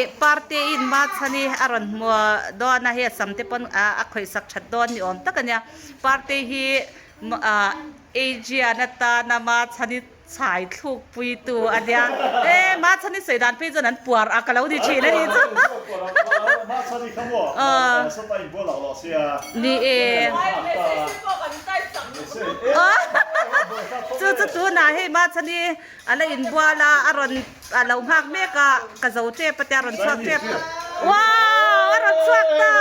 Hei Parte in Machhani a rawn hmu dawn a, hei a sam te pawn a khawih sak that dawn ni awm tak a nia. Parte hi Adrian atana Machhani chhai thluk pui tu a nia. E Machhani sawi dan phei chuan an puar a ka lo ni thin a nih chu. Ni e. Chu chu tunah hei Machhani A la inbual a, a rawn a lo nghak mek a, ka zo tep a tia a rawn chhuak tep tawh. Wow! A rawn chhuak ta!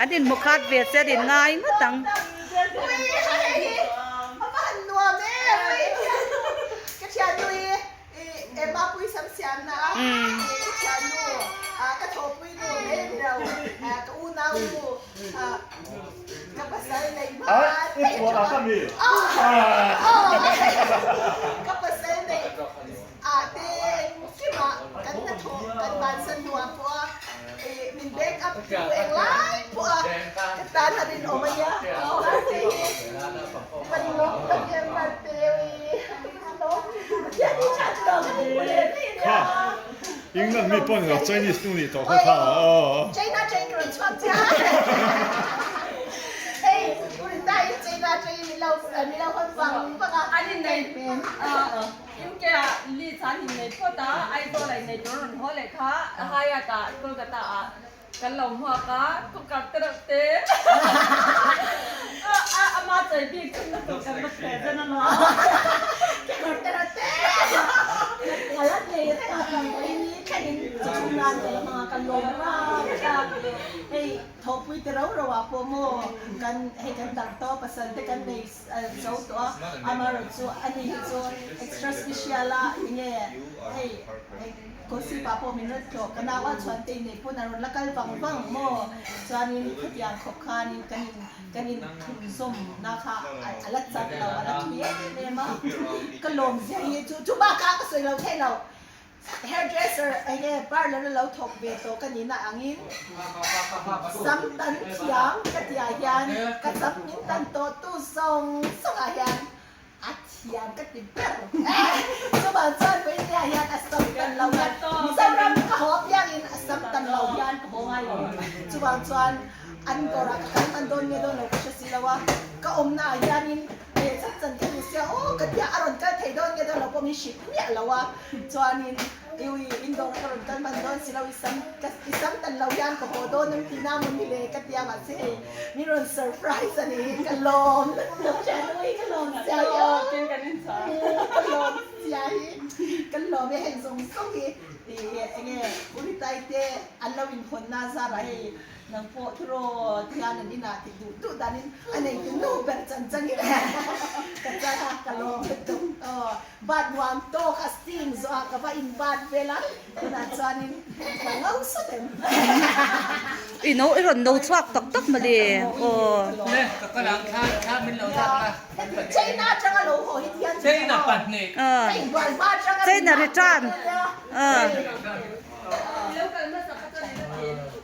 An inhmu khat ve che an inngai ngawt ang. Kha England mi pawh ni lo Chinese nu nih tawh kha kha aw. China train ka rawn chhuak chiah hei Urinda in China train min lo min lo hawn vang vang a. An innei UK ah Leeds an innei phawt a Aizawl ah innei tur a rawn haw leh kha Hyatt ah Kolkata ah Kan lo hmuak a, cooker te reuh te ama chei bik chhun na tur kan va present a lawm. Cooker te reuh te ka la nei reng a kan vawiin hi thlengin chi chhung nan ka la hmang a, ka lawm rang a, hei thawhpui te rau rau ah pawh maw kan hei kan dang tawh pasal te kan nei zo tawh a, amaherawhchu ani hi chu extra special a enge hei. Kawlsip ah pawh min rawn tlawh, ka nau a chuan te inneih pawn a rawn la kal vang vang maw? Chuanin khatiang khawp khanin kan in kan in thunzawm na kha a la chat lo, a la thui em em a, ka lawm zia hi chu chu bakah ka sawi lo theih lo, hairdresser enge parlour a lo thawk ve tawh ka nihna angin sam tan thiam ka tihah hian ka sam min tan tawh tu zawng zawng ah hian A thiam ka ti ber chuvang chuan Vawinia hian a sam tan lo hian Mizoram ka haw apiangin a sam tan lo hian ka haw ngai lo chuvang chuan an dawrah ka kal hman dawn nge dawn lo ka hre si lo a ka awmna ah hianin he chan chan ka duh sia aw ka tia a rawn kal thei dawn nge dawn lo pawh min hrilh miah lo a chuanin Iui indoor ka rawn kal hman dawn si lo, i sam ka i sam tan lo hian ka haw dawn em tih na maw ni le ka ti a mahse hei min rawn surprise a ni hi ka lawm lutuk che nui ka lawm sia hi aw ka lawm sia hi ka lawm e heng zawng zawng hi i enge Uritai te an lo inhawn na zarah hei Nang pawh thuraw thian an inah tih duh duh danin a neitu nu ber chan changin ka chan a, ka lawm lutuk. Aw, bat nuam tawk a steam zawh a ka va in bat vel a, tunah chuanin ka ngo sawt em. I no i rawn no chhuak tak tak mawle aw. Le ka kal ang thla thla min lo lak la. China atanga lo haw hi tihian China pahnih. Ka inbual hma atanga China return.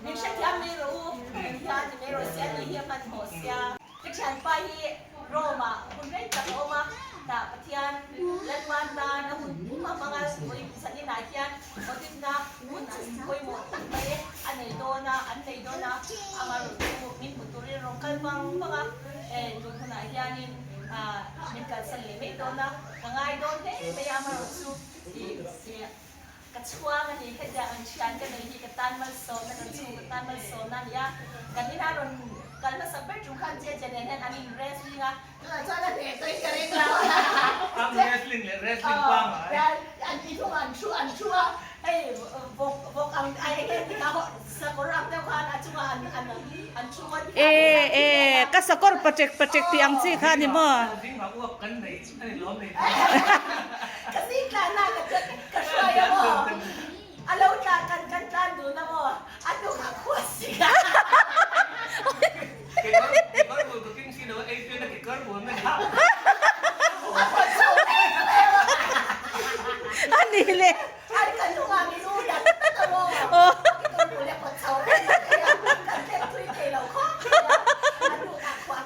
Min hrethiam mai rawh u, min hian ni mai rawh se, ani hi a hmanhmawh sia. Ka thianpa hi Rome ah hun rei tak a awm a, tah Pathian Lalman tan a hun pum a hmang a, vawi zanin ah hian audit na hun pawimawh tak mai a nei dawn a, an nei dawn a, amaherawhchu min hmu turin rawn kal vang vang a, tun hunah hianin min kalsan leh mai dawn a, ka ngai dawn hle mai a, amaherawhchu Ka chhuang a ni, hetiang an thian ka nei hi ka tan malsawmna, kan chhung ka tan malsawmna a ni a, kan ina rawn kal hmasa ber tum khan Jeje nen hian an in wrestling a, tunah chuan a hneh tawhin ka ring lo. Arm wrestling leh wrestling pangngai. An ti thung an thu an thu a, hei vawk vawk ang ai eng nge tia sakawr ang deuh khan a chungah an an an thu ngawt E e ka sakawr patek patek tih ang chi kha a ni maw? Zingah uak kan nei a ni lawm ni. Ka zing tlanna ka che ka hruai a maw? A lo tlan kan kan tlan dun a maw? A hnungah khua si a. Kekawr kekawr bul ka keng si lo a, ei pian a kekawr bul mai a. A khaw chho em em a. A ni le. An ka hnungah min u dat dat a maw? Kekawr bul hi a khaw chho em em a, kan thleng thui thei lo khawp mai a. A hnungah khua.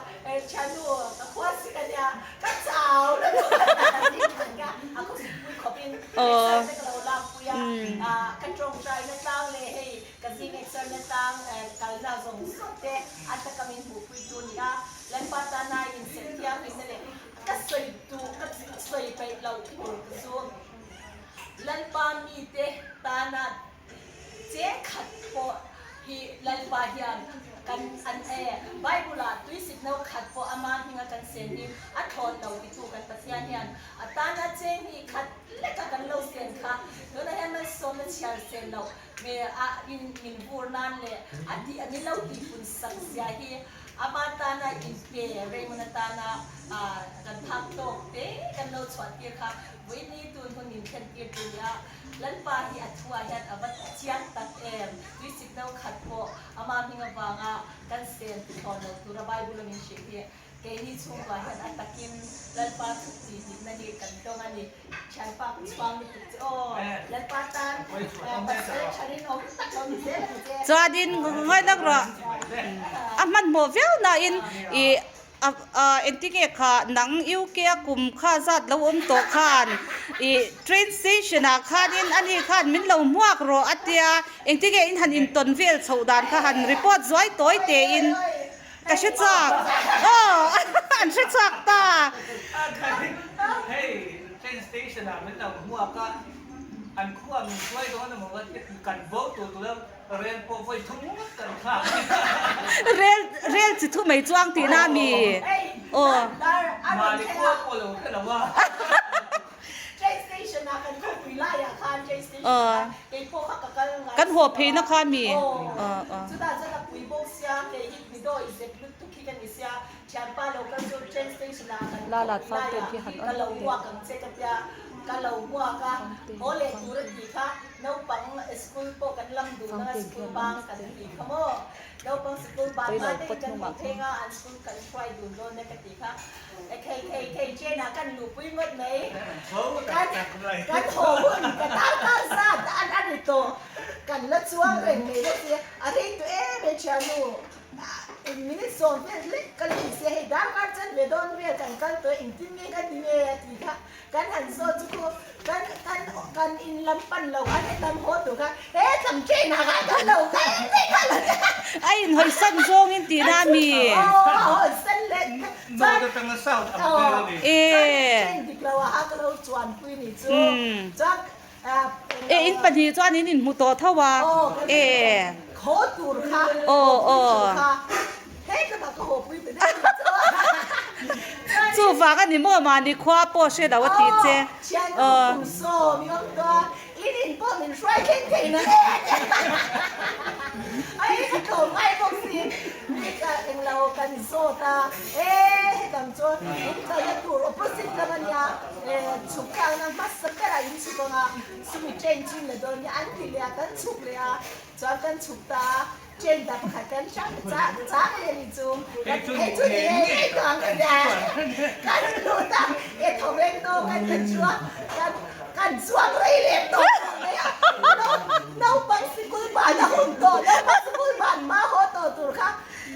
zawng zawng te a taka min hmuhpuitu a ni a, Lalpa tana inserh thianghlimna leh ka sawi duh ka sawi peih loh tur chu Lalpa mite tana Cheng khat pawh hi Lalpa hian kan an e. Bible-ah tuisik no khat pawh ama hminga kan sen hi a thlawn lo titu kan Pathian hian a tana cheng hi khat leka kan lo sen kha tunah hian malsawmna chhiar sen loh me a in min vur nan leh a tih a min lo tihpun sak zia hi ama tana inpe Raymond atana kan phak tawk te kan lo chhuah tir kha vawiini tun hun min thlen tir tur nia. Lalpa hi a thuah hian a va chiang tak em? Tuisik no khat pawh ama hming avanga kan sen thlawn lo tura Bible a min hrilh hi keini chhungkua hian a takin Lalpa thuk tih hnihna hi kan tawng a ni. Thianpa ka chhuang lutuk che aw. Lalpa tan pasal tha rinawm tak lo ni zel ang che. Chuanin ngaihnak rawh a hmanhmawh viau nain ih Engtinge kha nang UK a kum kha zat lo awm tawh khan ih train station ah khanin ani khan min lo hmuak rawh a tia engtinge in han intawn vel chhoh dan kha han report zuai tawi tein ka hre chak aw an hre chak ta. Hei train station ah min lo hmuak a an khua min hruai dawn emaw kan bo tur tur a Rel pawh vawi thum ngawt kan thlak. Rel rel chi thu mai chuang tihna a mi? Aw. Mahni khua pawh lo hre lo a. Train station ah kan khawpui laiah khan train station ah kei pawh kha ka kal ngai Kan haw phei na kha a mi? Aw. Chutah chuan a pui bawk sia kei hi midawi zep lutuk hi ka ni sia thianpa lo kal chu train station ah kan khawpui laiah ka lo hmuak ang che ka tia ka lo hmuak a haw leh tur a tih kha Naupang school pawh kan lam duh nanga school bang kan ti kha maw? Naupang sikul ban hma te hi kan hmuh pheng a, an school kan hruai dun dawn e ka ti kha. E khei khei khei chen ah kan luhpui ngawt mai. Kan kan haw hun ka tar tar zat an a ni tawh. Kan la chuang reng mai bawk si. A rei tawh em e thiannu. Minute sawm vel hlek ka la insia hei darkar chan ve dawn vel kan kal tawh e engtin nge ka ti nge a ti kha. Kan han zawt chu khu kan kan kan in lam pan lo khan hetam haw tur kha he tlam train ah khan kan lo kal daih kha lo nia. A inhawisan zawngin tihna a mi? Aw a hawisan leh chuan North atanga south ang vel a ni. E. Chuan train dik lo ah kha ka lo chuanpui ni chu chuan E in pahnih chuan in inhmu tawh tho a. E. Haw tur kha Aw aw. kha he tlama ka haw pui ta daih ni chu. Chuvang a ni maw mahni khua pawh hre lo a tih che. Thian ka kum sawm i awm tawh a, in in pawh min hruai thleng thei na e. Ai ka tlawm ngai bawk si. Mi ka englo kan zawt a, e hetang chuan in kalna tur opposite lam a nia. Chhuk thlakna hmasa berah in chhuk ang a, chumi train chu in la dawn nia an ti leh a, kan chhuk leh a, chuan kan chhuk ta a, train dah pakhat kan hrang chang chang leh ni chu, hei chu ni e hei chu ang ka nia, kan lut a, e tho reng tawk kan kan chu a, kan kan chuang rei leh tawh tawh mai a, naupang sikul ban a hun tawh, naupang sikul ban hma haw tawh tur kha,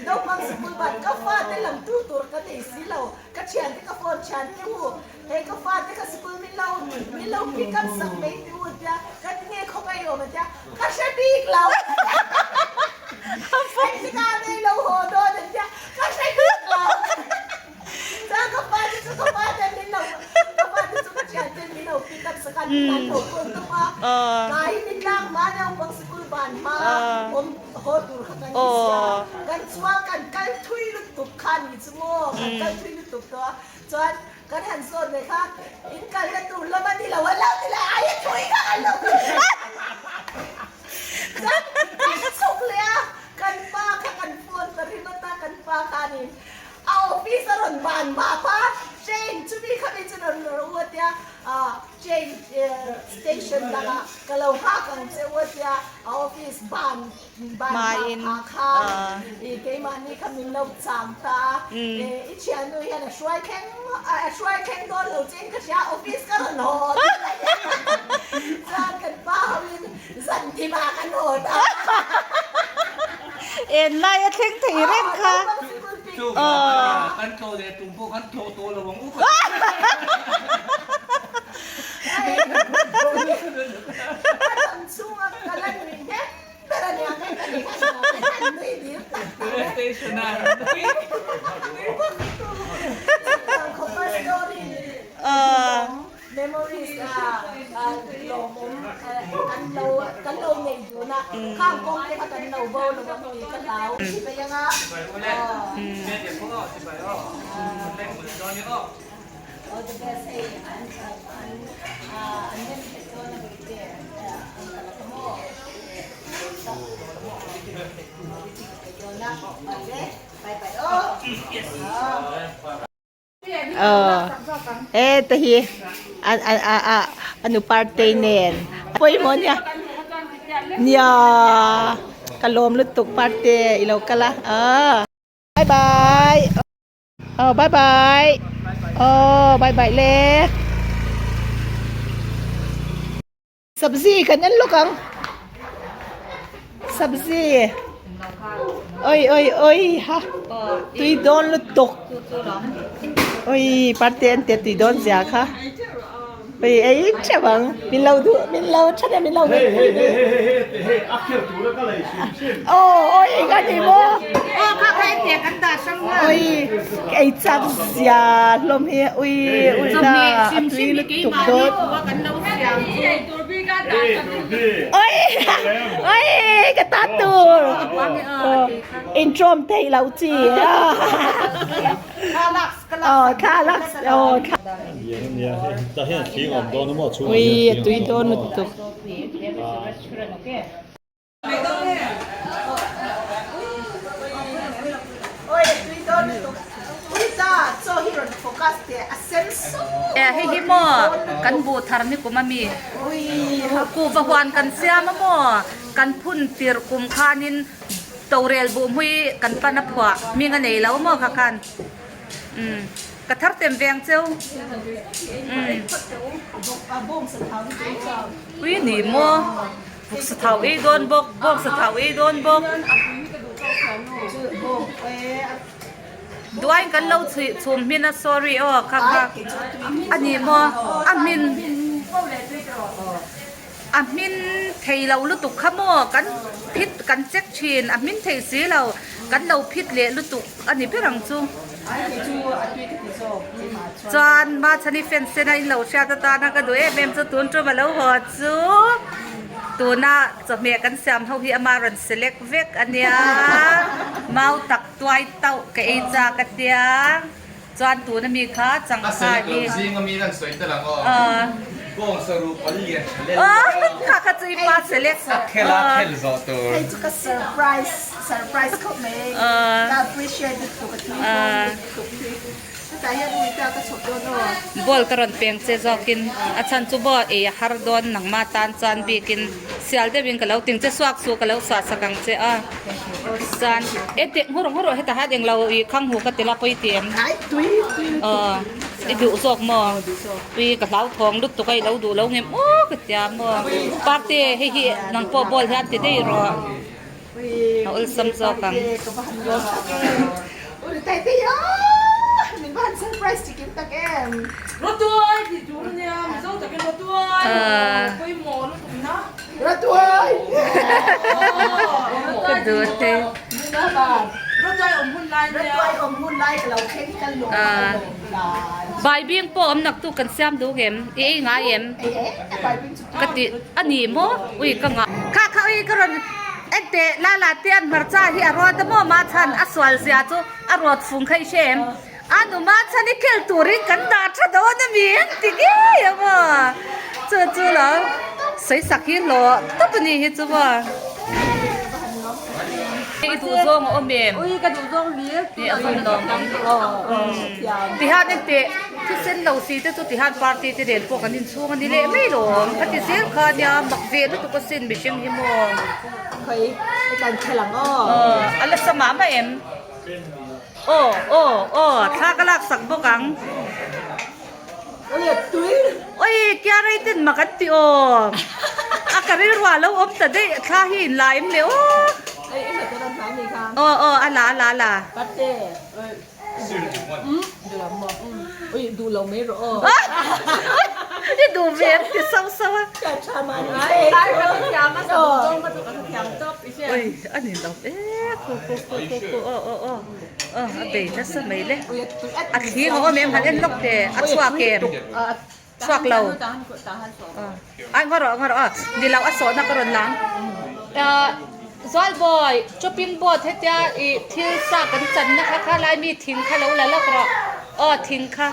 naupang sikul ban ka fate lam tu tur ka nei si lo. Ka thiante ka phone thian te u, hei ka fate ka sikul min lo min lo pick up sak mai te u tia ka ti nge khaw ngai awm a tia ka hre bik lo engtikah nge lo haw dawn an tia ka hre bik lo chuan ka fate chu ka fate min lo ka fate chu ka thiante min lo pick up sak a min an lo call tawp a tlai ni tlang hma naupang sikul ban hma awm haw tur kha kan ni sia kan chuang kan kal thui lutuk kha ni chu Maw kan kal thui lutuk tawh a, chuan kan han zawt leh kha in kalna tur lam a ni lo a lo ti leh a, ai thui kha kan lo kal chuan kan chhuk leh a, kan pa kha kan phone ta ringawt a, kan pa khanin a office a rawn ban map a, train chumi khami chu rawn rawh u a tia, train station dangah ka lo nghak ang che u a tia, a office ban Ban Hmain bak phah khan i keimahni kha min lo chang ta a, i thiannu hian a hruai thleng a hruai thleng dawn lo che in ka hria office ka rawn haw tih lai chuan kan pa hoin zan thimah kan haw ta a. En lai a thleng thei reng kha. Chu vang kan tlawh leh tum pawh kan tlawh tawh lo ang u ka Ka dam chhunga ka la nuih hnem ber a nia nge ka. Ờ, ê hi a a a a anu partei nen pawimawh nia nia ka lawm lutuk parte i lo kal a bye bye aw bye bye aw bye bye le sabzi kan en lawk ang sabzi oi oi oi ha tui dawn lutuk oi parte an te tui dawn zia kha oi ei theuh ang min lo duh min lo that em min lo Hei hei hei hei hei hei hei a kher tur a ka lei hrim hrim. Aw oi eng a ni maw Aw kha kha en teh kan dah hrang nghal. Oi ei chak zia hlawm hi ui ui na a tui lutuk dawt. Oi oi ka ta tur intrawm theih loh chi aw thla lak aw thla. Ui a tui dawn lutuk. Hei hi maw kan buh thar ni kum ami kuhva huan kan siam a maw kan phun tirh kum khanin torel buh hmui kan pan a phuah hming a nei lo maw kha khan umm ka thar tem veng cheu umm ui ni maw. Vuk sathau ei dawn bawk, bawk sathau ei dawn bawk. Duain kan lo chhuih chhum hmin a sorry aw kha kha a ni maw a hmin a hmin thei lo lutuk kha maw kan phit kan check thin a hmin thei si lo kan lo phit leh lutuk a ni ber ang chu. Chuan Machhani fans ten a inlo hriat atana ka duh em em chu tun tum a lo haw chu tuna chawhmeh kan siam ho hi ama rawn select vek a nia mau tak tuai tauh ka ei chak a tia chuan tuna mi kha changkha hi A select loh zing ami an sawi tel ang aw bawngsa ruh pawl lian tha lel kha kha chu i pa select a khel a khel zawh tur hei chu ka surprise surprise khawp mai ka appreciate lutuk a tui dawn lutuk hi. Ball ka rawn peng che zawkin a chhan chu maw ei a har dawn nangmah tan chuan bikin sial deuhin ka lo ting che suak suh ka lo suah sak ang che a chuan e teh nghur nghur heta hian englo ih khang hu ka tila pawi ti em aw i duh zawk maw tui ka hlauthawng lutuk a i lo duh lo ngem aw ka tia maw parte hei hi nang pawh ball hian ti daih rawh. A awlsam zawk ang. Ka duh te. Baibing pawh awm naktuk kan siam duh ngem? I ei ngai em? Ka ti a ni maw? Ui ka ngah. Kha kha ui ka rawn en teh la la te an hmarcha hi a rawt a maw mah chhan a sual zia chu a rawt fung kha i hre em? A nu mah chhan i khel turin kan dah tha dawn a mi an ti ngei a maw? Chu chu lo sawi sak hi hlawh tawp a ni hi chu maw? I duh zawng a awm em? Ui ka duh zawng hlir. Ti a hun lo ang. Tihan en teh thisen lo si te chu tihan party te nen pawh kan inchhung a ni leh mai lo awm. Ka ti zel kha nia mak ve lutuk asin mihring hi maw. Khawi i kan khel ang aw. Aw a la sa mah mah em? Aw aw aw thla ka lak sak bawk ang. Ui a tui. Ui kia rei ten mak an ti aw. A ka rilru ah lo awm ta daih thla hi in la em le aw. Ei i hnathawh dan hnai ni kha. Aw aw a la a la a la. Pate ui duh lo maw ui duh lo mai rawh aw. I duh ve an ti sauh sauh a. Ka tha mah ni. Ai ka thiam a sa duh zawng ka duh ka thiam tawp i hria. Ui a ni lo e khu khu khu khu khu aw aw aw aw a bei nasa mai le a thling a awm em han en lawk teh a chhuak em chhuak lo ai ngaw rawh ngaw rawh aw ni lo a sawhna ka rawn lang ah Zualbawi chopping board hetia ih thil sa kan channa kha kha lai mi thing kha lo la lawk rawh aw thing kha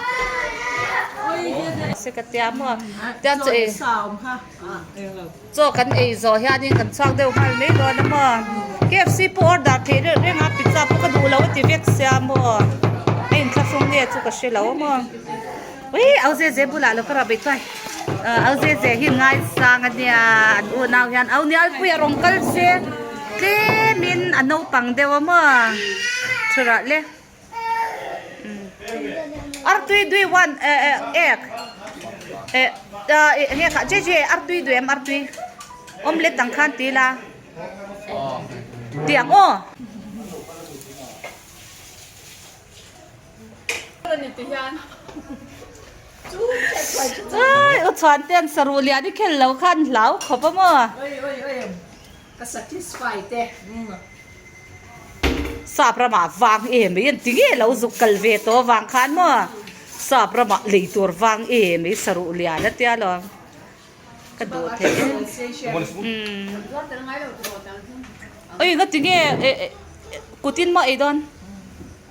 se ka tia maw tiang chu ei. Chaw kan ei zawh hianin kan chhuak deuh nghal mai dawn a maw? KFC pawh order theih reuh reng a, pizza pawh ka duh lo a ti vek sia maw? A inthlahrung nge chu ka hre lo a maw? Ui au ze ze bulah lo ka rah bei chuai au ze ze hi ngaisang a nia an unau hian au Nialpuia rawn kal se tlemin a naupang deuh a maw? Chhurah le. Artui dui one egg enge kha je je artui dui em artui omelette ang khan ti la tiang aw. Ai u chhuan te an saruh lian i khel lo khan hlau khawp a maw. Ka satisfy te. Sap ramah vang em mai an ti nge lo zuk kal ve tawh avang khan maw sap ramah lei tur vang em mai saruh lian a tia lo ka duh thei em umm oi nga ti nge kutin maw ei dawn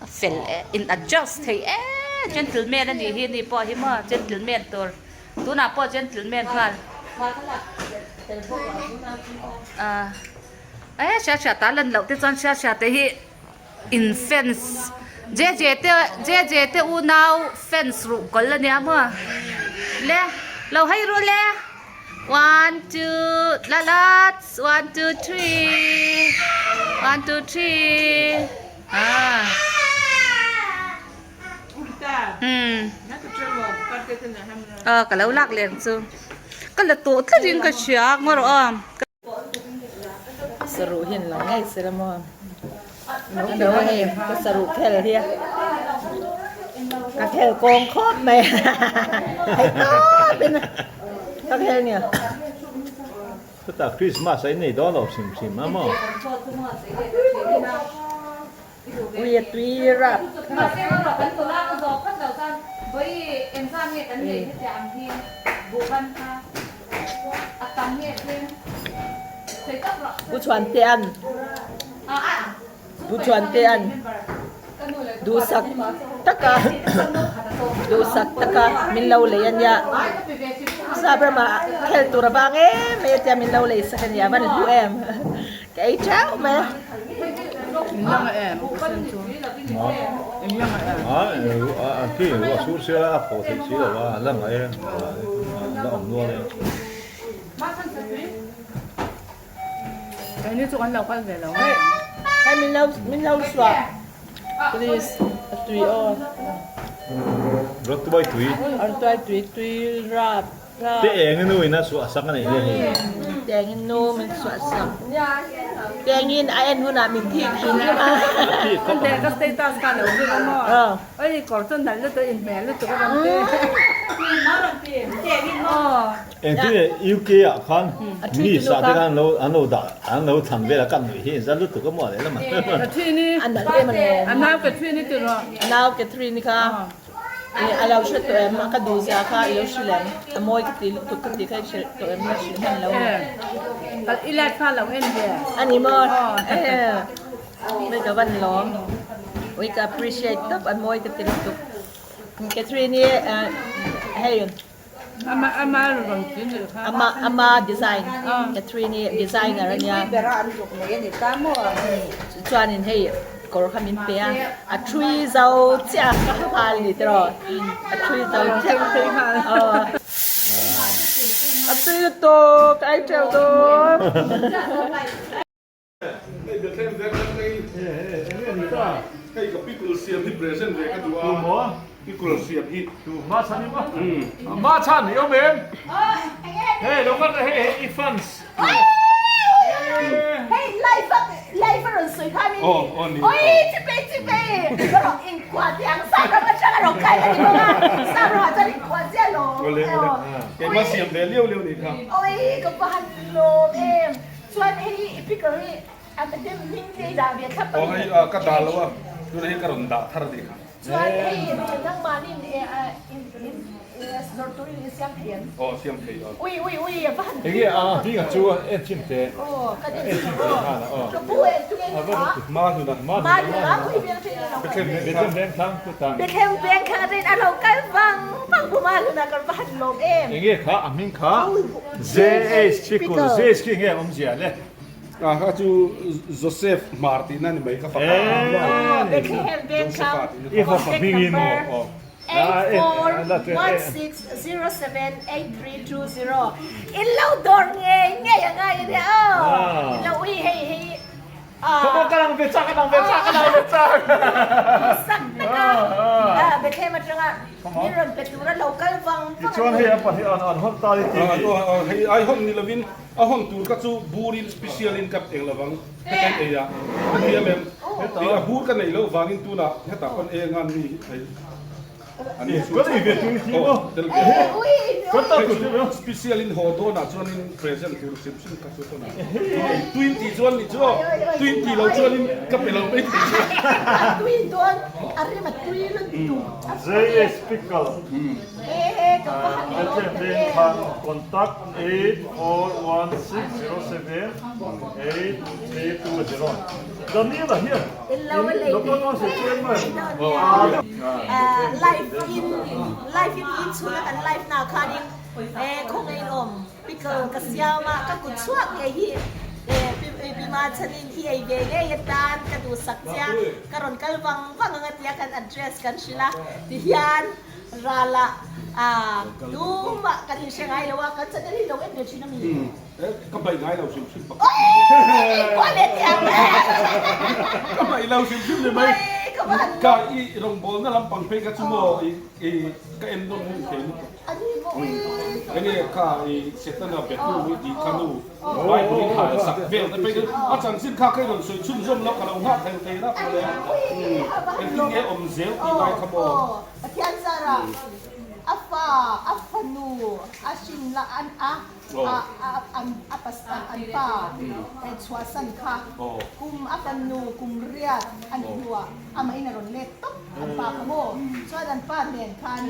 a fel e in adjust thei e gentleman a nih hi ni pawh hi maw gentleman tur. Tunah pawh gentleman nghal ah eh hria hria ta lan loh te chuan hria hria te hi in fans je je te je je te unau fans ruh kawl a nia maw le lo hei ru le one two la la one two three one two three ah. Aw ka lo lak leng chu ka la tawh tlat in ka hria ngaw rawh aw. Saruh hian lo ngei se la maw no hei ka saruh khel hi a ka khel kawng khawp mai hei tawp in ka khel nia. Chutah Christmas a innei dawn lo hrim hrim a maw. Ui a tui rap rap. Pu Chhuantea'n Pu Chhuantea'n duhsak taka duhsak taka min lo lei a nia. Sap ramah khel tur a vang em mai a tia min lo lei sak a nia a van hlu em. Ka ei theuh mai a. Hei min lo min lo suah please a tui aw. Rawtuai tui. Rawtuai tui tui rap. Te engin nu in a suah sak a nih hi hei. Te engin nu min suah sak. Te engin a en hunah min thik hrim hrim a. Thik khawp ang. Ka status kha lo zir a maw. Oi kawr chu nalh lutuk inhmel lutuk a rawn ti. Engtin nge UK ah khan mi sa te khan an lo dah an lo thlan vel a kan nuih hi inzat lutuk a maw lehlam ah. Catherine-i. A nalh em alawm. A nau Catherine-i ti rawh. A nau Catherine-i kha. A lo hre tawh em? Ka duh zia kha i lo hrilh em? A mawi ka ti lutuk ka ti kha i hrilh tawh em? La hrilh hman lo ni. I live kha lo en ve. A ni maw? Ui ka van lawm. Ui ka appreciate tawp a mawi ka ti lutuk. Catherine hi hei Ama ama rawn ti ni kha. Ama ama design. Catherine hi designer a nia. Bera an zuk mai a ni ta maw? Chuanin hei kawr kha min pe a, a thui zo chiah ka ha nghal ni tiraw? A thui zo chiah. A tui lutuk, ka ei teuh dawn. Hei Bethlehem veng kan nei. Hei ka pickle siam hi present ve ka duh a. Pickle siam hi. Tu ma chhan i ma. Ma chhan i awm em? Hei lo ngat hei hei i fans. Hei live a live a rawn sawi kha mi ni. Oi chi pe chi pe. Ka rawn inkuah teh ang sap ram atang a rawn kai ka ni bawk a. Sap ramah chuan inkuah chiah lo. Awle awle. Keimah siam ve liau liau ni kha. Oi ka va han lawm em. Chuan hei i pickle hi. Aw hei ka dah lo a, tunah hian ka rawn dah thar anih kha. Aw siam thei aw. Enge a hming a chu a en chim teh. En chim teh khan a aw. Ma hnuna. Ma hnuna. Bethlehem veng Bethlehem veng thlang chutah. Bethlehem veng thlang atangin a lo kal vang vang pu Ma hnuna ka va han lawm em. Enge kha a hming kha JH Pickle JH khi enge awmzia le. A kha chu Joseph Hmar tihna ni mai ka fapa. Bethlehem veng thlang I fapa hmingin. 8416078320 In lo dawr ngei ngei a ngai a nia aw. In lo ui hei hei Ka pawh ka lang ve chak ka lang ve chak ka lang ve chak. Sak taka Bethlehem atanga min rawn pe tura lo kal vang vang a ni. Tichuan hei a pahnih an hawn ta ni tih hi. Hei ai hawn ni lovin a hawn tur kha chu burin special in ka eng lovang heta in ei a ka thiam em hei a bur ka neih loh vangin tunah hetah pawn eng a mi hei an in Ka nei ve tur i thi maw? Ka ta tur thi maw? Special in haw dawnah chuanin present tur hrim hrim ka chu pawn a tuin tih chuan nih chu aw tuin tih lo chuanin ka pe lo mai thei chu. A tui dawn a rim a tui lutuk. JS Pickle Bethlehem veng khan contact 841607 8320 Daniela hian in local council chairman Live in live in in chhunga kan live na khanin khawngaih awm pickle ka siam a ka kut chhuak ngei hi Pi Machanin i ei ve ngei atan ka duhsak che a ka rawn kal vang vang ang a tia kan address kan hrilh a tihian Rala tumah kan inhre ngai lo a, kan channel hi lo en ve thin a mi? Ka hmaih ngai lo hrim hrim pakhat. Oi! Kuah leh teh ang e! Ka hmaih lo hrim hrim ni mai. Ka i rawngbawlna lampang phei kha chu maw i ka en nawm hmun thei lutuk. Enge kha i Setana betu i tih kha nu Bible in hal sak vel te phei kha a chanchin kha ka i rawn sawi chhunzawm lo ka lo nghah thei thei rap le. Engtin nge awm zel tih lai kha maw? Pathian zarah a fa, a fanu, a hrin la an a an a an pa chhuahsan kha kum a fanu kum riat a nih hnuah amahin a rawn let tawp an pa kha maw? Chuan an pa nen khan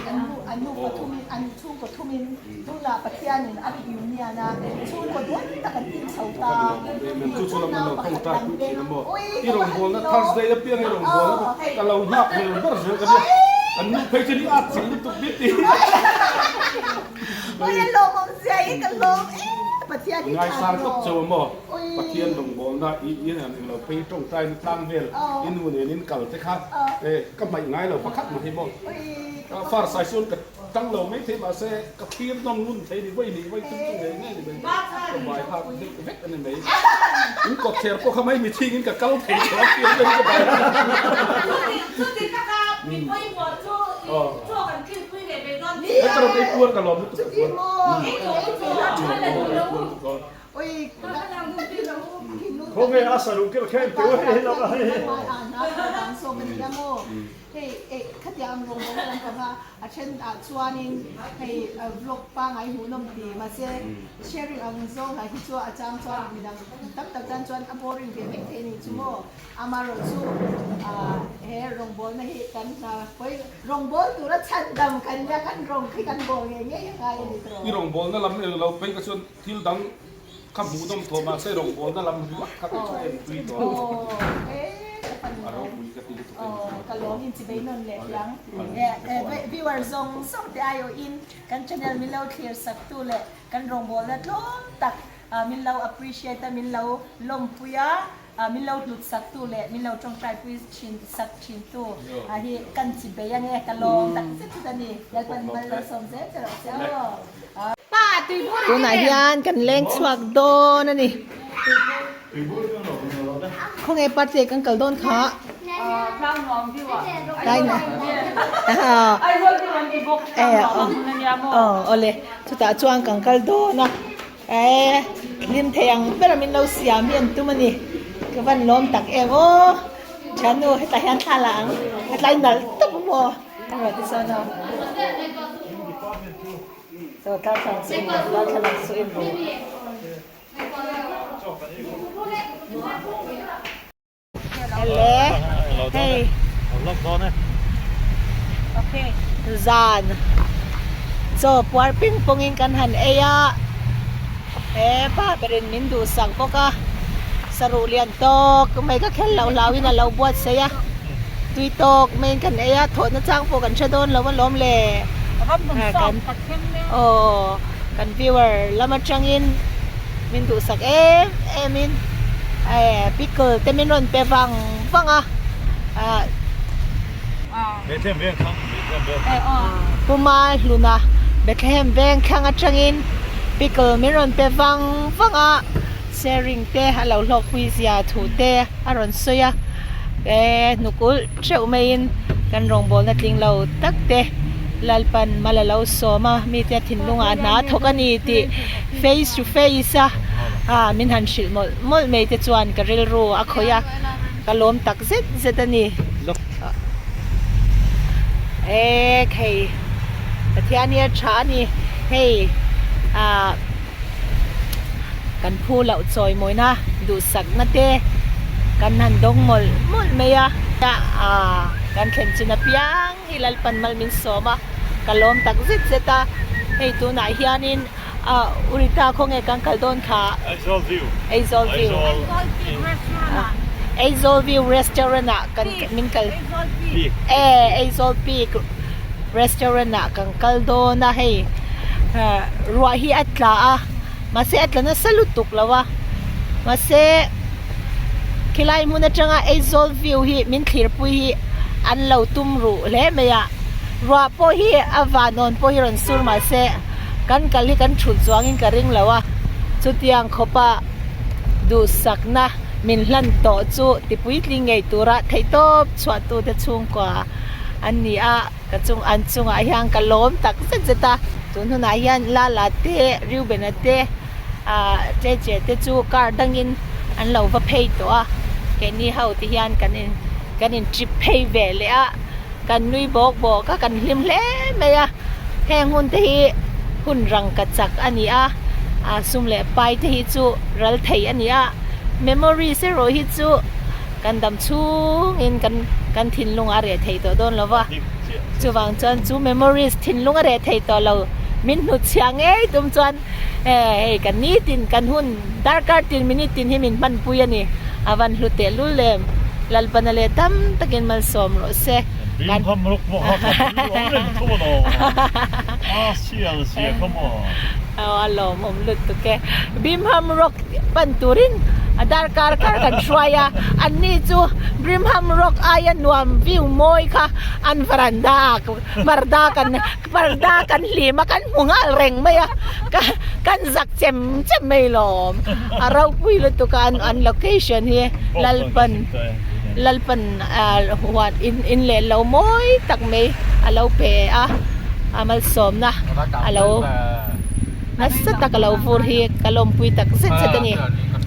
an nu an nupa thumin an chhungkaw thumin tunah Pathianin a reunion a chhungkaw duat tak an tin chho ta. Chu chu lam lo tawng tai pui thin a maw? I rawngbawlna Thursday apiang i rawngbawlna ka lo nghak hmel ber zel ka nia. An nu phei chu ni at chilh lutuk bik ti. Ui a lawmawm zia i ka lawm e Pathian hi Ngai sang tawp chauh a maw? Pathian rawngbawlna i i han englo phei tawngtai na tlang vel i nu nen in kal te kha e ka hmaih ngai lo pakhat mah hi maw? Far sai sawn ka Tang lo mai thei mahse ka thlir nawm ngun thei ni vawi hnih vawi thum chu ngei ngei ni mai ka bai hak deuh vek a ni mai. In kawt thler pawh kha mai mithing in ka kal thei tawh a fiam deuhin ka bai hak. Chuti taka mi pawimawh chu chaw kan kilpui leh ve dawn He ka rawn ei puar ka lawm lutuk a puar. Khawnge a saruh keuh khen teuh hei lo a hei. Hei eh khatiang rawngbawlna lam panga a then ah chuanin hei vlog pangai hmuhnawm ti mahse sharing ang zawng lah hi chu a chang chuan midang tam tak tan chuan a boring ve mai thei a ni chu maw amaherawh chu ah he rawngbawlna hi kan hna pawi rawngbâwl tura chhan dam kan nia kan rawng khi kan bawl ngei ngei a ngai a ni tawh. I rawngbawlna lam eng lo phei kha chuan thil dang Kha hmuhnawm tawh mahse rawngbawlna lam ringawt kha kei chu a entui tawh a ropui ka ti lutuk a ni. Ka lawm in chivei nawn leh piang viewer zawng zawng te aiawhin kan channel min lo thlir sak tu leh kan rawngbawlna tlawm tak min lo appreciate a min lo lawmpui a min lo hlut sak tu leh min lo tawngtai pui thin sak thin tu hi kan chivei ange ka lawm tak zet zet a ni Lalpan mal lo sawm zel che rawh se aw. Tunah hian kan leng chhuak dawn a ni. Khawnge party kan kal dawn kha. Awle chutah chuan kan kal dawn a. E hlim thei ang ber a min lo siam hi an tum a ni. Ka van lawm tak em aw. Thiannu hetah hian thla la ang. Hetlai nalh tawp a maw. Englo ti sawn aw. Chaw darthlalang chu en rawh, darthlalang chu en rawh. Ele hei zan chaw puar ping pawng in kan han ei a he pa berin min duhsak bawk a saruh lian tawk mai ka khel loh hlau in a lo buatsaih a tui tawk mai in kan ei a thawhna chang pawh kan hre dawn lo alawm le kan aw kan viewer lam atangin. Min duhsak em em in eh pickle te min rawn pe vang vang a ah Bethlehem veng thlang Bethlehem veng thlang Puma hluna Bethlehem veng thlang atangin pickle min rawn pe vang vang a sharing te a lo hlawkpui zia thu te a rawn sawi a eh hnuk ulh theuh maiin kan rawngbawlna tling lo tak te Lalpan mal a lo sawm a mite thinlungah hna thawk a ni tih Face to face a ah min han hrilh mawlh mawlh mai te chuan ka rilru a khawih a, ka lawm tak zet zet a ni. Ek hei Pathian hi a tha a ni hei ah kan phu loh chawi mawina duhsakna te kan han dawng mawlh mawlh mai a ah kan thlen chin apiang hi Lalpan mal min sawm a ka lawm tak zet zet a hei tunah hianin. Ah Urita khawnge kan kal dawn kha? Aizawl View. Aizawl View. Aizawl Peak Restaurant ah. Aizawl View Restaurant ah kan min kal. Aizawl Peak. Eh Aizawl Peak Restaurant ah kan kal dawn a hei ruah hi a tla a mahse a tla nasa lutuk lo a mahse khilai hmun atanga Aizawl View hi min thlirpui hi an lo tum ruh hle mai a ruah pawh hi a vanawn pawh hi rawn sur mahse. Kan kal hi kan thut zuangin ka ring lo a, chutiang khawpa duhsakna min hlan tawh chu tipuitling ngei tura theihtawp chhuahtute chhungkua an ni a, ka chung an chungah hian ka lawm tak zet zet a, tun hunah hian Lala te, Reuben-a te, ah Jeje te chu car dangin an lo va phei tawh a, keini ho te hian kan in kan in trip phei ve leh a. Kan nui bawk bawk a, kan hlim hle mai a, heng hun te hi hun rang ka chak a ni a, a sum leh pai te hi chu ral thei a ni a, memories erawh hi chu kan dam chhungin kan kan thinlung a reh thei tawh dawn lo va, chuvang chuan chu memories thinlung a reh thei tawh lo min hnutchhiah ngei tum chuan hei kan nitin kan hun darkar tin minute tin hi min hmanpui a ni a van hlu teh lul em Lalpana leh tam takin malsawm rawh se Kan bim ruk pawh kha kan lu awm reng tho a lawm a sial sia kha maw. Aw a lawmawm lutuk e Bimham rock pan turin a darkar kar kan hruai a anni chu Brimham rock aia nuam view mawi kha an varanda ah parda kan Parda kan hlim a, kan hmu nghal reng mai a, ka kan zak chem chem mai lawm. A ropui lutuk a an location hi Lalpan Lalpan huan in in leh lo mawi tak mai a lo pe a, a malsawmna a lo nasa tak a lo vur hi ka lawmpui tak zet zet a ni.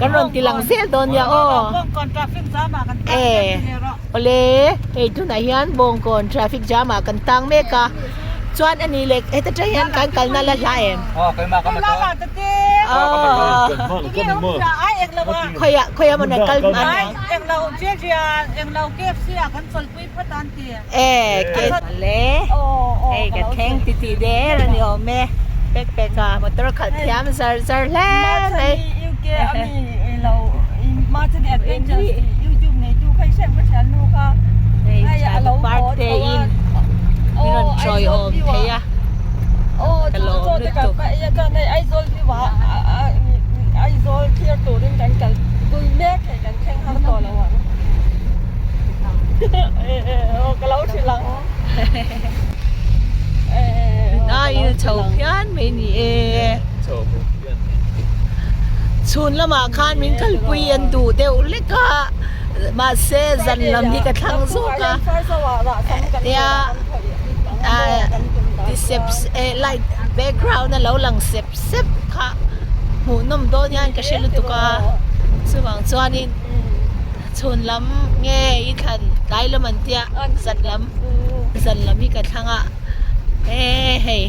Kan rawn ti lang zel dawn nia aw. E. Awle, hei tunah hian Bawngkawn traffic jam ah kan tang mek a, chuan a ni leh heta tang hian kan kalna la hla em? Khawiah khawiah maw kal hman ang? E ke awle, hei kan thleng titi der a ni awm e, pek pek a motor khalh thiam zar zar hle mai. Parte in min rawn chawi awm thei a ka lawm lutuk. Nai chho phian mai ni e. Chhun lamah khan min kalpui an duh deuh hlek a mahse zan lam hi ka thlang zawk a tia ti sep eh light background a lo lang sep sep kha hmuhnawm dawn hian ka hre lutuk a chuvang chuanin chhun lam nge i thlan tlai lam an tia zan lam zan lam hi ka thlang a. E hei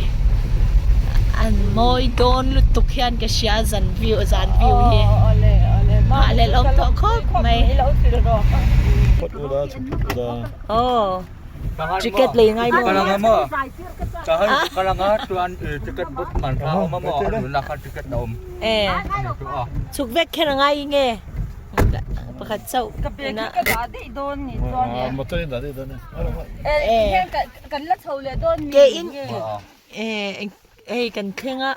an mawi dawn lutuk hian ka hria zan view zan view hi. Awle awle. Nghahhlelh awm tawh khawp mai. Aw ticket lei ngai maw? E chhuk vek kher a ngai nge pakhat chauh ina ke in e hei kan thleng a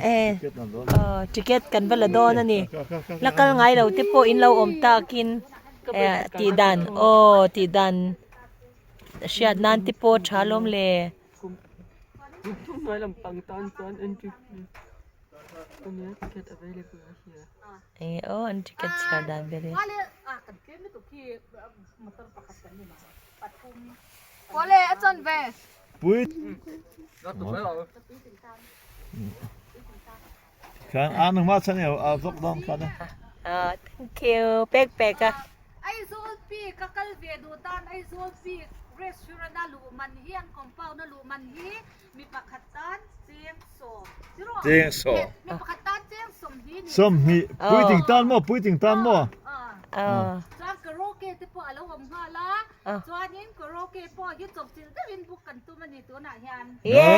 e ticket kan va la dawn a ni la kal ngai lo te pawh in lo awm takin e tih dan aw tih dan hriat nan te pawh tha lawm le. Enge aw an ticket chhiar dan vel hi. Thank you pek pek a. Aizawl Peak a kal ve duh tan Aizawl Peak restaurant a luh man hi an compound a luh man hi mi pakhat tan cheng sawm Cheng sawm. Mi pakhat tan cheng sawm hi ni. Sawmhnih puitling tan maw puitling tan maw. Chuan karaoke te pawh a lo awm nghal a chuanin karaoke pawh hi chawpchilh deuhin book kan tum a ni tunah hian. Yes!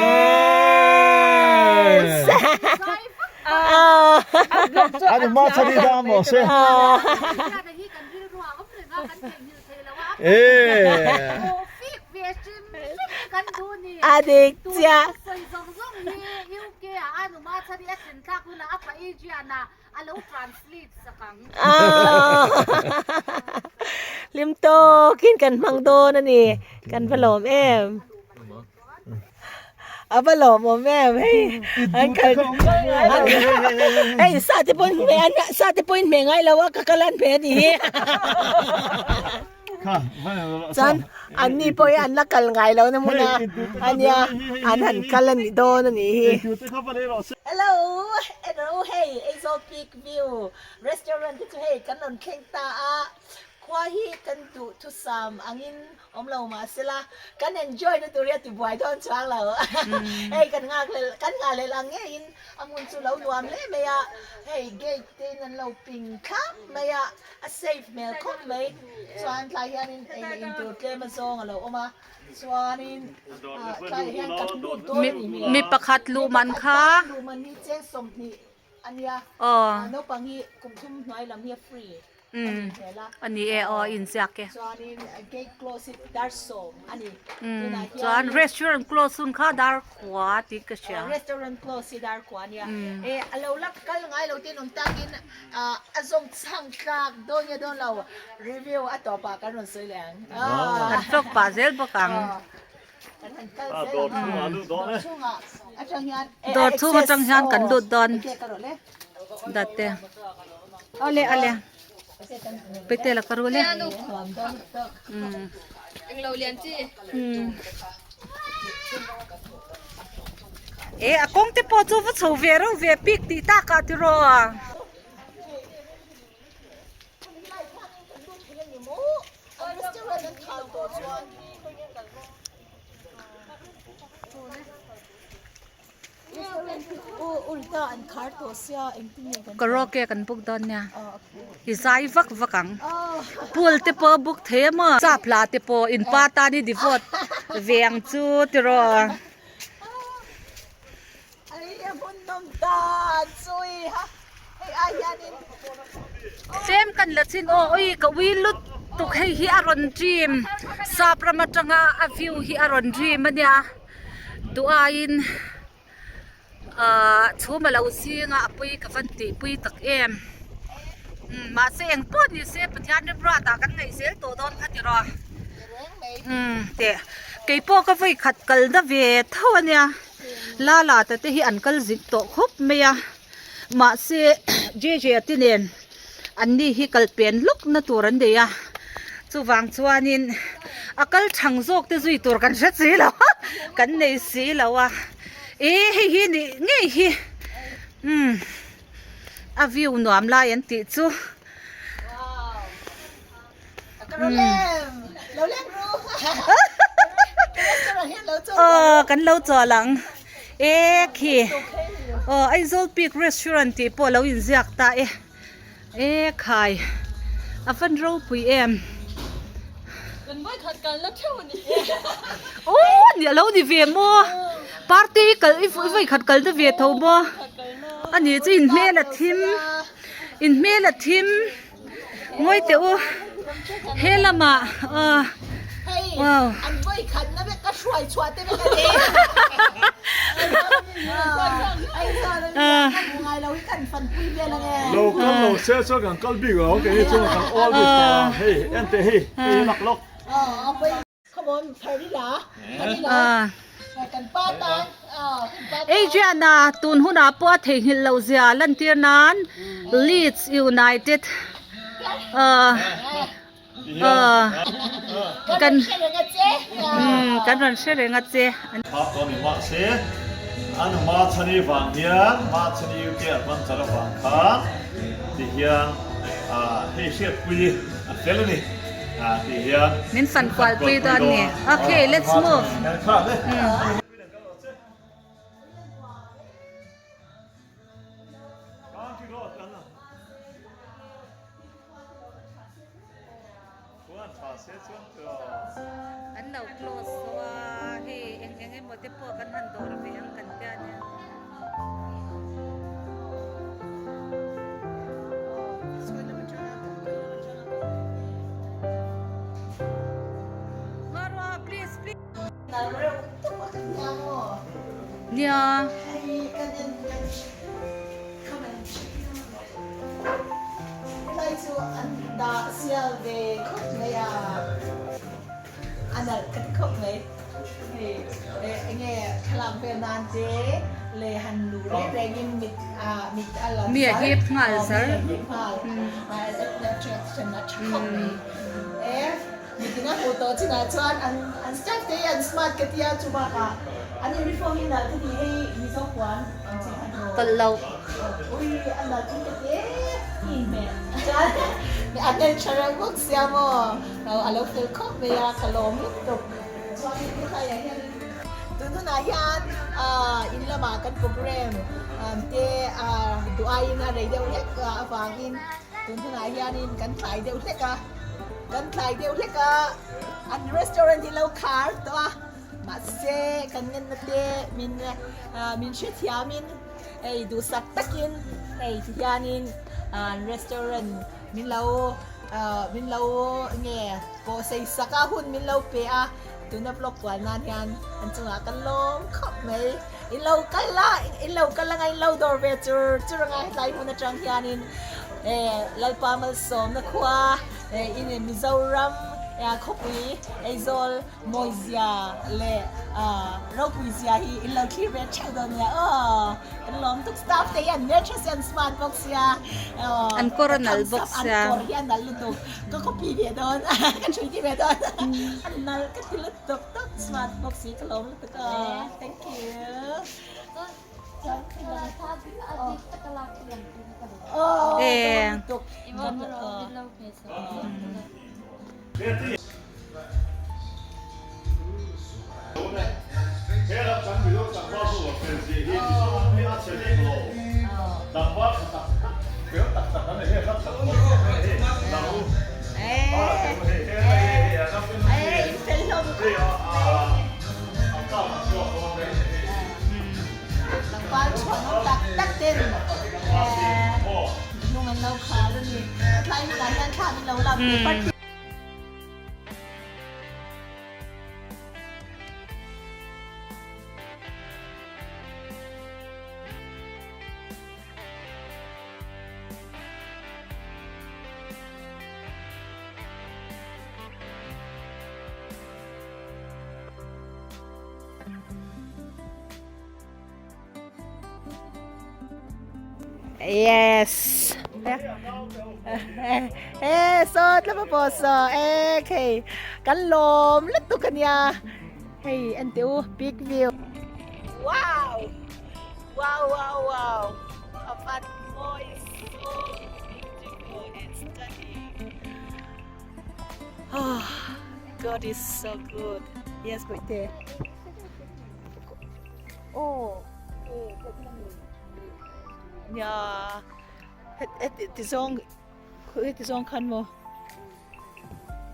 An hma chhan i dah maw se. A dik chiah. Hlim tawkin kan hmang dawn a ni. Kan va lawm em. A va lawmawm em hei an kal hei sa te pawhin hmeh an sa te pawhin hmeh ngai lo a ka kal an hmeh a nih hi chuan an ni pawh hi an la kal ngai lo na hmun a ania an han kal a nih dawn a nih hi. Hello hello hei Aizawl Peak View restaurant te chu hei kan rawn thleng ta a khua hi kan duhthusam angin Awm lo mahsela kan enjoy na tur hi a ti buai dawn chuang lo. Hei kan nghak leh kan nghah leh lang ngeiin a hmun chu lo nuam hle mai a, hei gate te in an lo ping thlap mai a, a safe hmel khawp mai. Chuan tlai hianin ei leh in tur tlem a zawng a lo awm a, chuanin tlaiah hian kan lut dawn a nih hmel. Mi pakhat luh man kha. Mi pakhat luh man hi cheng 20 a nia, naupang hi kum thum hnuai lam hi a free. Umm a ni e aw inziak e. Chuanin gate close hi dar 10 a ni. Umm chuan restaurant close hun kha dar kua tih ka hria. Restaurant close hi dar kua a nia. E a lo la kal ngai lo ten awm takin a zawng chhang tlak dawn nge dawn lo review a tawpah kan rawn sawi leh ang. Kan tlawk pah zel bawk ang. Kan han kal zel ang a. Dawr chhungah atang hian Dawr chhung atang hian kan lut dawn. Date. Ale ale. Pete la karu le. Um. Um. E a kawng te pawh chu va chho ve reuh ve pik tih takah tiraw a. Karaoke kan book dawn nia i zai vak vak ang pool te pawh a book thei a maw sap hla te pawh in pa tan i devote ve ang chu tiraw. Tlem kan la chin aw ui ka ui lut tuk hei hi a rawn dream sap ram atanga a view hi a rawn dream a nia duh aiin ahh chhum a lo zing a a pui ka van tih pui tak em umm mahse eng pawh ni se Pathian remruat ah kan ngaih zel tawh dawn kha tiraw umm teh keipawh ka vawi khat kal na ve tho a nia lala ta te hi an kal zing tawh khawp mai a mahse J J a te nen an ni hi kal pen lawk na tur an nei a chuvang chuanin a kal thang zawk te zui tur kan hre si lo a kan nei si lo a e hei hi nih ngei hi umm a view nuam lai an tih chu. Aw kan lo chawl ang e khi. Aw Aizawl Peak Restaurant tih pawh lo inziak ta e. E khai a van ropui em. Kan vawikhat kalna theuh a ni. Aw ni alo ni ve maw party i kal i vawikhat kalna ve tho maw a ni chu in hmel a thim in hmel a thim ngawi teh u he lamah aw wow. An vawikhat na vek ka hruai chhuah te vek a ni. Lo kal lo se chuan kan kal bik lo kei hi chuan kan awl bik tawh a hei en teh hei hei lak lawk. Adrian-a tun hunah pawh a theihnghilh loh zia lantir nan Leeds United Kan kan rawn hre reng a che. Kha tawh ni mahse an Machhani vang hian Machhani UK adventure avang khan ti hian hei hriatpui a fel a ni ti hian min fan kualpui dawn a ni. Okay let's move. An lo close tawh a, hei eng eng emaw te pawh kan han dawr ve ang kan tia nia. Marwa please please. Nia. Helai chu an dah sial ve khawp mai a, a nalh ka ti khawp mai. Hei eng nge thlalak vel nan te leh han luh reng rengin mit mit a la Mi a hip nghal zar. Mi a hip nghal. Attraction a tha khawp mai. E mitin a hmuh tawh chinah chuan an an staff te hi an smart ka tia chu bakah an uniform hi nalh ka ti hei Mizo puan ang chi kha emaw Tawlh loh. Ui a nalh in ka ti em chuan a hmeltha reuh bawk sia maw a lo fel khawp mai a ka lawm lutuk chuan helaiah hian tun hunah hian in lamah kan program te duh aiin a rei deuh hlek avangin tun hunah hianin kan tlai deuh hlek a kan tlai deuh hlek a an restaurant hi lo khar tawh a mahse kan ngenna te min min hrethiamin Hei duhsak takin hei ti hianin restaurant min lo min lo nge pawh sei sak a hun min lo pe a tuna vlog kual nan hian an chungah ka lawm khawp mai in lo kal a in lo kal anga in lo dawr ve chur chur anga hetlai hmun atang hianin Lalpa malsawmna khua in Mizoram khawpui Aizawl Mawizia leh Ropuizia hi in lo thlir ve theuh dawn nia aw. Kan lawm tuk staff te hi an hmeltha sia an smart bawk sia An kawr a nalh bawk sia. An kawr hi a nalh lutuk ka copy ve dawn ka thui ti ve dawn a nalh ka ti lutuk tawp smart bawk si ka lawm lutuk aw thank you. Aw ka lawm lutuk. Yes. Eh, so tlama pawh so eh khei kan lawm lutuk ania hei en teh u big view wow wow wow wow a van mawi so beautiful and stunning oh God is so good yes boite oh eh Nia heti zawng heti zawng khan maw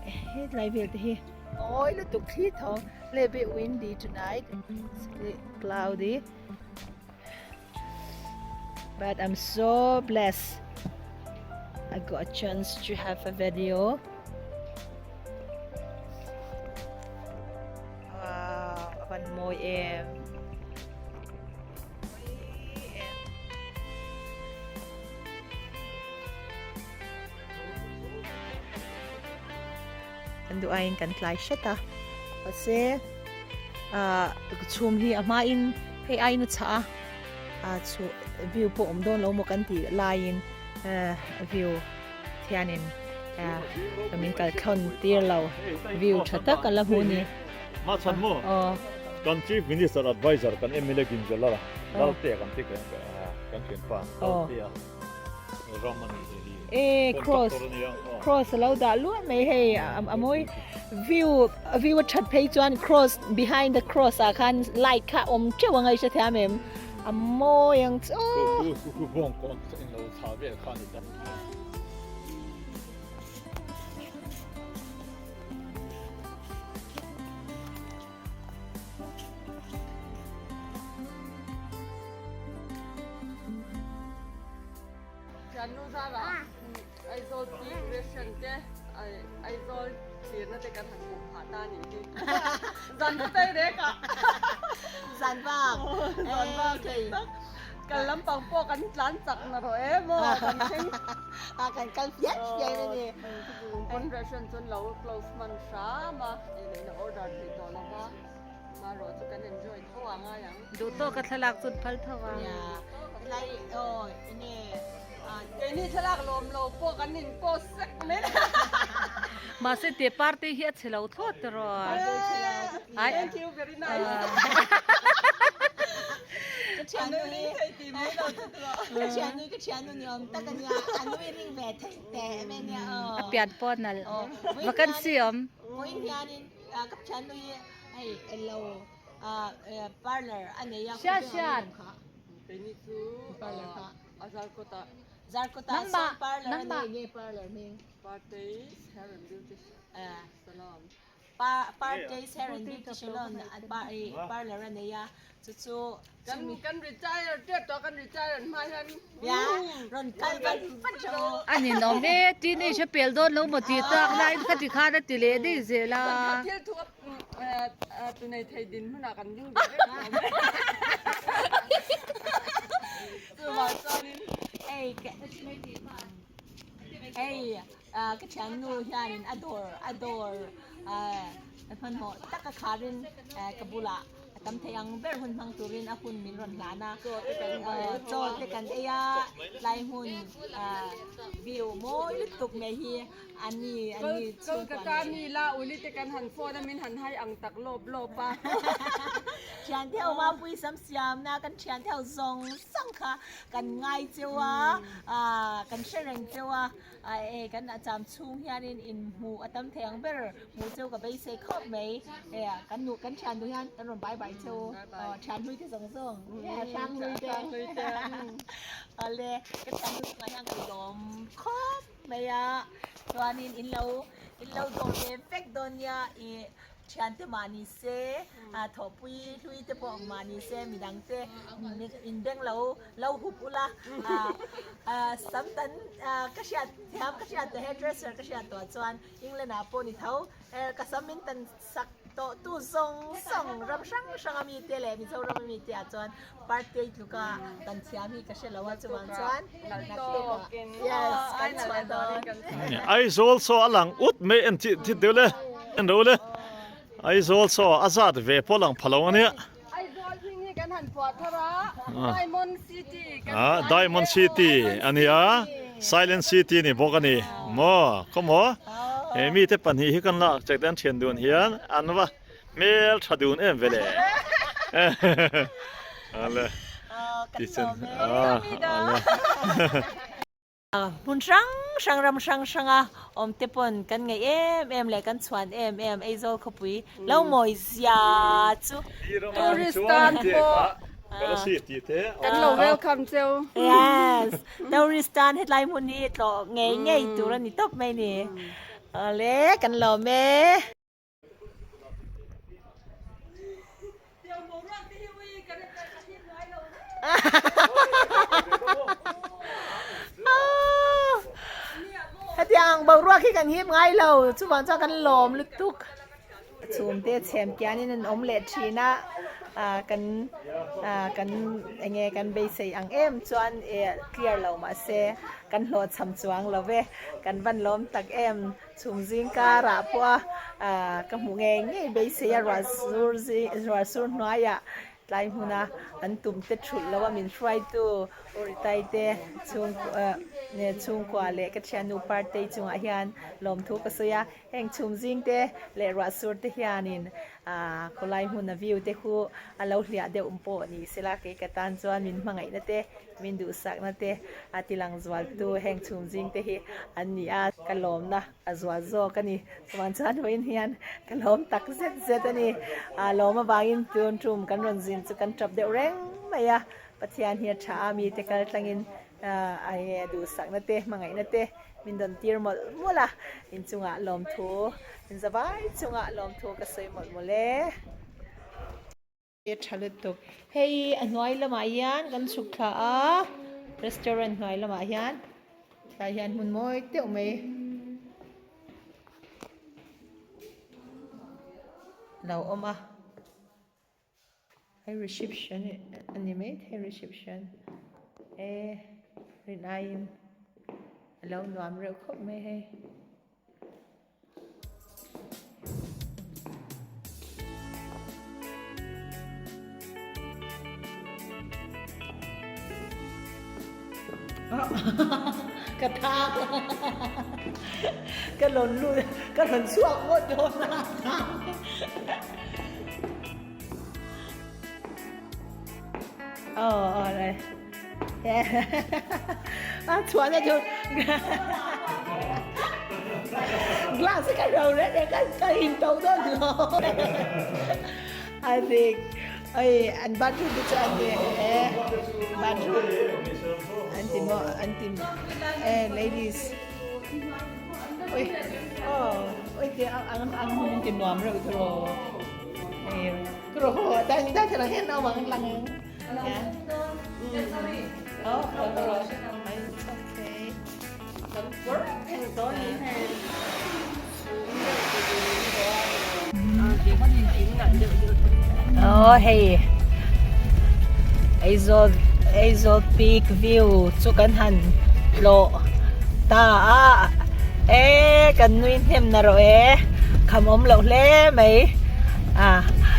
hetlai vel te hi mawi lutuk thli tho little bit windy tonight cloudy but I'm so blessed I got a chance to have a video wow a van mawi em. Kan duh aiin kan tlai hret a mahse ah chhum hi a hmain hei aiin a chhah a ah chhu view pawh awm dawn lo maw kan tih laiin eh view hianin ah min kalthlawn tir lo view tha tak a la hmu a ni. Machhan maw? Kan Chief Minister Adviser kan mla Ginjala Laltea kan ti kan thianpa Laltea ram a nih hi. E cross cross a lo dah luah mai hei a mawi view view a that phei chuan cross behind the cross ah khan light kha awm teuh anga i hre thiam em a mawi ang chu. Khu khu bawng kawn in lo chhah vel kha a ni ta. Thiannu zarah Aizawl pi ration te Aizawl thlirna te kan han hmuh phah ta a nih hi. Zan phei rek ah. Zan vak. Zan vak tak. Kal lampang pawh kan tlan chak na rawh em aw kan thleng. A kan kal fiah fiah in a ni. Conversion chuan lo close hman hram a, ei leh in a order thei tawh lo va, marawh chu kan enjoy tho a ngai ang. Duh tawk a thlalak chu phal tho a. Nia, helai aw enge Keini thlalak lawm lo pawh kan in post sek mai la. Mahse te party hi a chhe lo thlawt tawh. Thank you very nice. Ka thiannu hi ka thiannu hi ka thiannu ni awm tak a nia a nui ring ve thei teh mai a nia aw. A pian pawh a nalh vacancy awm. Vawiin hianin ka thiannu hi hei elo parlour a nei a Hriat hriat. Keini chu parlour kha a Zarkawtah. Zarkawtah sawn parlour a nei nge parlour hming? Parteis hair and beauty salon. Parteis hair and beauty salon parlour a nei a chu chu Kan kan retire tep tawh kan retire hma hian ya rawn kal vat vat rawh u. A ninawm e, teenage a pel dawn lo maw tih tak laiin khati khan a ti leh daih zel a. Thil thu a tu nei thei din hmunah kan ding ve vek tawh mai. Chuvang chuanin hei hei ka thiannu hianin a dawr a dawr hmanhmawh taka kharin ka bulah A tam thei ang ber hun hmang turin a hun min rawn hlan a, chaw te kan ei a, tlai hmun view mawi lutuk mai hi a ni a ni chhungkua Kolkata mi la uli te kan han phone a min han hai ang tak lawp lawp a. Thian te ho mapui sam siam na kan thian te ho zawng zawng kha kan ngai cheu a, kan hre reng cheu a. E kan a cham chhung hianin inhmuh a tam thei ang ber hmuh cheu ka beisei khawp mai e kan nuh kan thian duh hian kan rawn bai bai cheu aw thian hlui te zawng zawng e hrang hlui te awle ka thian hlui chungah hian ka lawm khawp mai a chuanin in lo in lo dawh ve vek dawn nia ih Thiante mah ni se, thawhpui hlui te pawh mah ni se, midang te in beng lo lo hup ula, sam tan ka hriat thiam ka hriat tawh hairdresser ka hriat tawh chuan England ah pawh ni tho, ka sam min tan sak tawh tu zawng zawng ram hrang hrang a mi te leh Mizoram a mi te ah chuan birthday tluka tan thiam hi ka hre lo a chuvang chuan naktuk ah yes kan chhuah dawn. Aizawl saw a lang ut mai en chi chi deuh le en ro le Aizawl saw a zat ve pawh lang pha lo ania. Aizawl hming hi kan han puah thar a Diamond City kan ah Diamond City ania Silent City ni bawk ani maw khawmaw he mite pahnih hi kan lak chek te an thian dun hian an va Hmel tha dun em vele. Ale. Tichen. Ale. Hmun hrang hrang ram hrang hranga awm te pawn kan ngaih em em leh kan chhuan em em Aizawl khawpui lo mawi zia chu Tourist tan pawh. Kolasib tih te a awm Kan lo welcome cheu. Yes, tourist tan hetlai hmun hi tlawh ngei ngei tur a ni tawp mai ni. Awle, kan lawm e. Hetiang boruak hi kan hip ngai lo, chuvang chuan kan lawm lutuk. Chhungte chhem kianin an awm leh thin a, kan kan enge kan beisei ang em chuan clear lo mahse kan hlawhchham chuang lo ve, kan van lawm tak em. Chhung zing karah pawh a ka hmuh ngei ngei beisei a ruah sur zing ruah sur hnuaiah tlai hmuna an tum te thulh lo a min hruaitu Uritai te chhungkua chhungkua leh ka thiannu Partei chungah hian lawmthu ka sawi a heng chhum zing te leh ruah sur te hianin ah khawlai hmuna view te khu a lo hliah deuh pawh ni sela kei ka tan chuan min hmangaihna te Min duhsakna te a tilang zualtu heng chhum zing te hi an ni a, ka lawmna a zual zawk a ni. Chuan chuan vawiin hian ka lawm tak zet zet a ni. A lawm avangin tun tum kan rawn zin chu kan tap deuh reng mai a, Pathian hi a tha a, mite kal tlangin a nge duhsakna te hmangaihna te min dawn tir mawlh mawlh a, inchungah lawmthu, inzavai chungah lawmthu ka sawi mawlh mawlh e. A tha lutuk. Hei a hnuai lamah hian kan chhuk thla a, restaurant hnuai lamah hian tlai hian hmun mawi deuh mai lo awm a. Hei reception a ni maithei reception e rin aiin a lo nuam reuh khawp mai hei. Ka thak ka rawn lut ka rawn chhuak ngawt dawn a aw aw le a chhuahna chu glass ka ro reng reng ka ka in to dawn lo a dik oi an bathroom te chu an ni e bathroom an ti maw an ti e ladies oi oh oi te ang ang hun an ti nuam reuh tiraw e tiraw dai dai thei lang hian naupang lang Aw hei Aizawl Aizawl peak view chu kan han tlawh ta a e kan nui hnem na rawh e kham awm loh hle mai a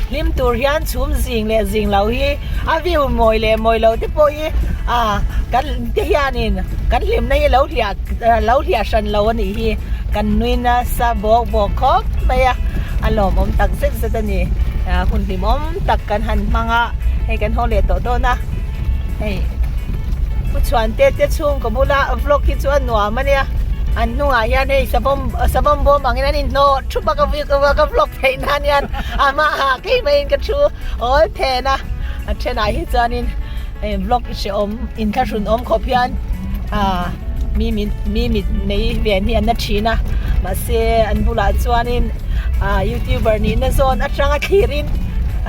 hlim tur hian chhum zing leh zing lo hi a view mawi leh mawi lo te pawh hi a kan te hianin kan hlimna hi lo hliah lo hliah hran lo a nih hi kan nui nasa bawk bawk khawp mai a a lawmawm tak zet zet a ni hun hlimawm tak kan han hmang a hei kan haw leh tawh dawn a hei pu chhuante te chhungkaw bula vlog hi chu a nuam a nia an hnungah hian hei savawm savawm bawm angin an inhnawh thup a ka ka vlog theih nan hian amaha keimah in ka thu awl then a a thenah hi chuanin hei vlog hrehawm inthlahrun awm khawp hian ah mi mit mi mit mei ven hi an na thin a mahse an bulah chuanin ah youtuber nihna zawn atanga thlirin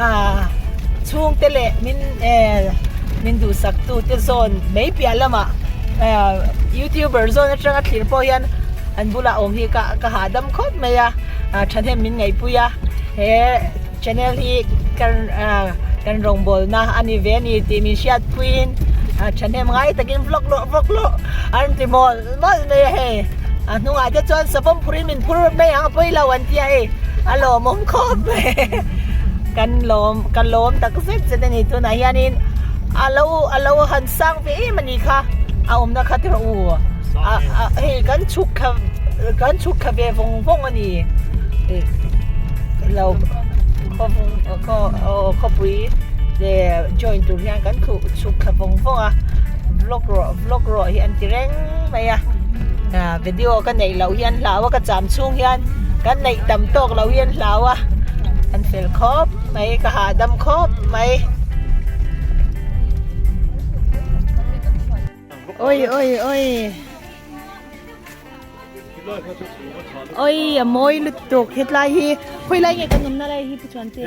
ah chhungte leh min eh min duhsak tu te zawn mai piah lamah eh youtuber zawn atanga thlir pawh hian an bulah awm hi ka ka hahdam khawp mai a ah thahnem min ngaihpui a he channel hi kan ah kan rawngbawlna a ni ve a ni tih min hriatpuiin ah thahnem ngai takin vlog lawh vlog lawh an ti mawlh mawlh mai a hei a hnungah te chuan savawm phurin min phur mai ang a pawi lo an tia hei a lawmawm khawp mai kan lawm ka lawm tak zet zet a ni tunah hianin a lo a lo han sang ve em a ni kha a awmna kha tiraw u a a hei kan chhuk thla kan chhuk thla ve vawng vawng a ni lo khaw khawpui leh join tur hian kan khuh chhuk thla vawng vawng a vlog rawh vlog rawh hi an ti reng mai a ah video ka neih loh hian hlau a ka cham chhung hian kan neih tam tawk loh hian hlau a an fel khawp mai ka hahdam khawp mai. Oi oi oi. Oi a mawi lutuk hetlai hi khawi lai nge kan awmna lai hi pu chuan te.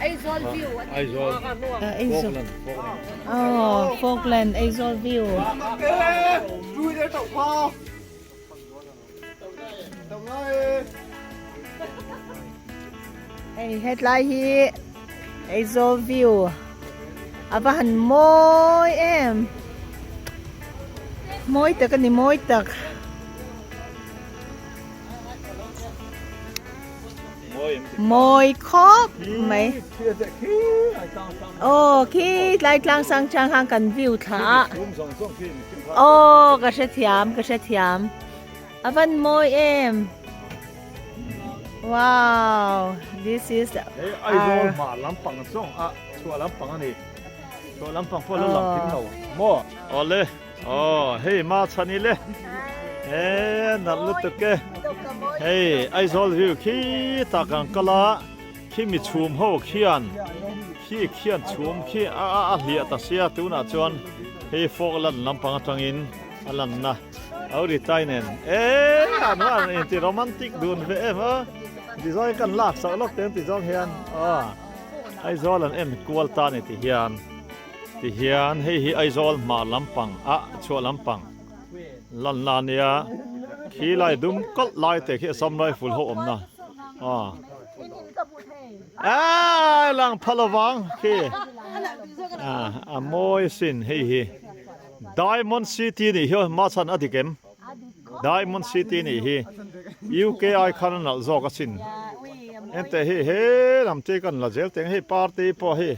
Aizawl view a ni. Aizawl. Aizawl. Oh, Falkland Aizawl view. Hei hetlai hi Aizawl view a va han mawi em mawi tak a ni mawi tak. Mawi khawp mai aw khi tlai tlang sang chang khan kan view thla a aw ka hrethiam ka hrethiam a van mawi em wow this is Aizawl hmar lampang zawng a chhuah lampang a ni chhuah lampang pawh a lo lang thim lo maw awle. Aw hei ma chhan i le e nalh lutuk e hei Aizawl view khi tak ang kal a khi mi chhum ho khian khi khian chhum khi a a hliah ta sia tunah chuan hei fawk lan lampang atangin a lanna a ri tai nen e an van inti romantic dun ve em a ti zawng kan lak sak lawk te an ti zawng hian aw Aizawl an en kual ta ni ti hian. Tihian hei hi Aizawl hmar lampang ah chhuah lampang lanna a nia, khi lai dum kawlh lai te khi Assam Rifle ho awmna aw aaa lang pha lovang khi a mawi asin hei hi Diamond City nih hi Machhan a dik em Diamond City nih hi UK ai khan a nalh zawk asin ente hei he lam te kan la zel teng hei party pawh hei.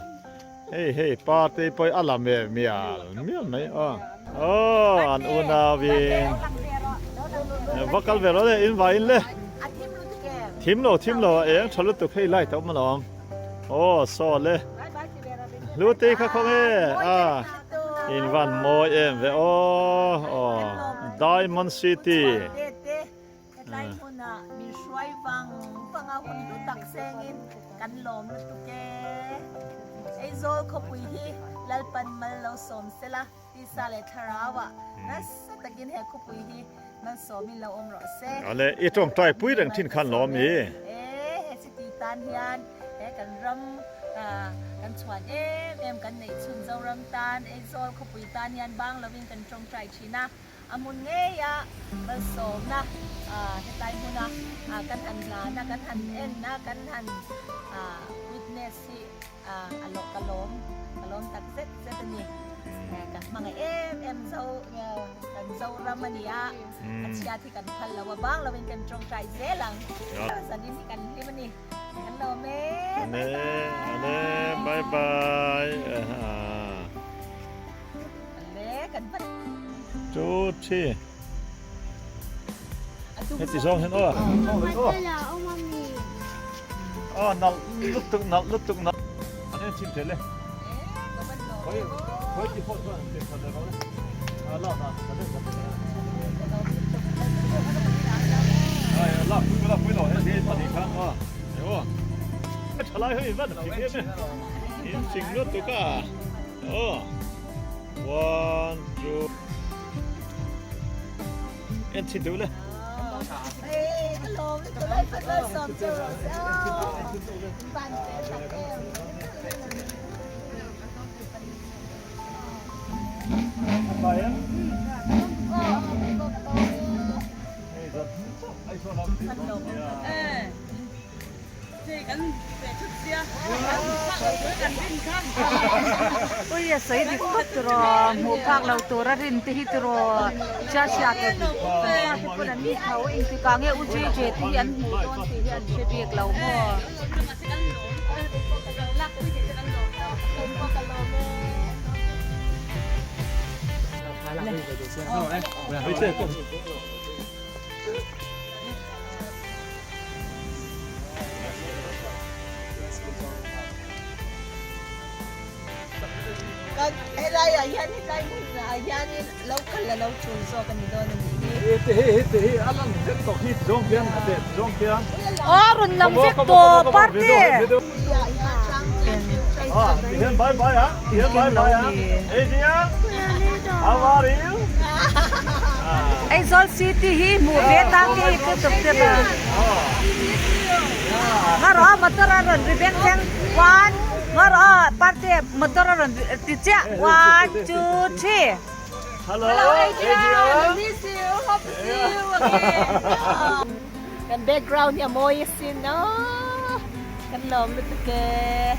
Hei hei party pawh a la mial mial mial mai aw. Aw an unau in va kal ve rawh le in vai in le. Thim lo thim lo a eng tha lutuk hei light a awm alawm. Aw saw le. Hlu te kha khaw nge a in van mawi em ve aw aw Diamond City. Hetlai hmuna min hruai vang vang a hun hlu tak sengin kan lawm lutuk e. Aizawl khawpui hi Lalpan mal lo sawm sela, tisa leh thlarauah nasa takin he khawpui hi malsawmin lo awm rawh se. Ale, i tawngtai pui reng thin khan lawm i. E, he chiti tan hian he kan ram kan chhuan em em kan neih chhun Zoram tan, Aizawl khawpui tan hian bang lovin kan tawngtai thin a. A hmun ngeia malsawmna hetlai hmuna kan han hlana, kan han enna, kan han witness hi a lawh ka lawm, ka lawm tak zet zet a ni. Kan hmangaih em em zo kan Zoram a ni a, a chhiat hi kan phal lo a, bang lovin kan tawngtai zel ang. Zanin hi kan hlim a ni. Kan lawm e, bye bye. Bye bye. Chu chi. Heti zawng hian aw. Aw nalh lutuk nalh lutuk nalh. An en chim thei le. Khoi khoi ti phone chuan ti phone ro le. A la na ka den ka den. Ai la pui la pui lo he he pani kha aw. Aw. Thalai hei van thing em. In sing lutuk a. Aw. One, two. En chhin deuh le. Ui a sawi dik tawp tiraw hmuh phak lo tur a rin te hi tiraw chia hria te pawn an ni tho engtikah nge u J J te hi an hmuh dawn tih hi an hre bik lo maw. Kan helai ah hian hetlai hmun ah hianin lo kal a lo tul zawk a ni dawn a nih hi. Heti hi heti hi a lang vek tawh hi ti zawng khian a teh ti zawng khian. Aw rawn lang vek tawh party. Aizawl city hi hmuh ve ta nge i ka chawp tep a. Nga rawh a motor a rawn ri beng thleng one nga rawh a parte motor a rawn ti chiah one two three. Hello Adrian miss you hope to see you again. Kan background hi a mawi asin aw kan lawm lutuk e.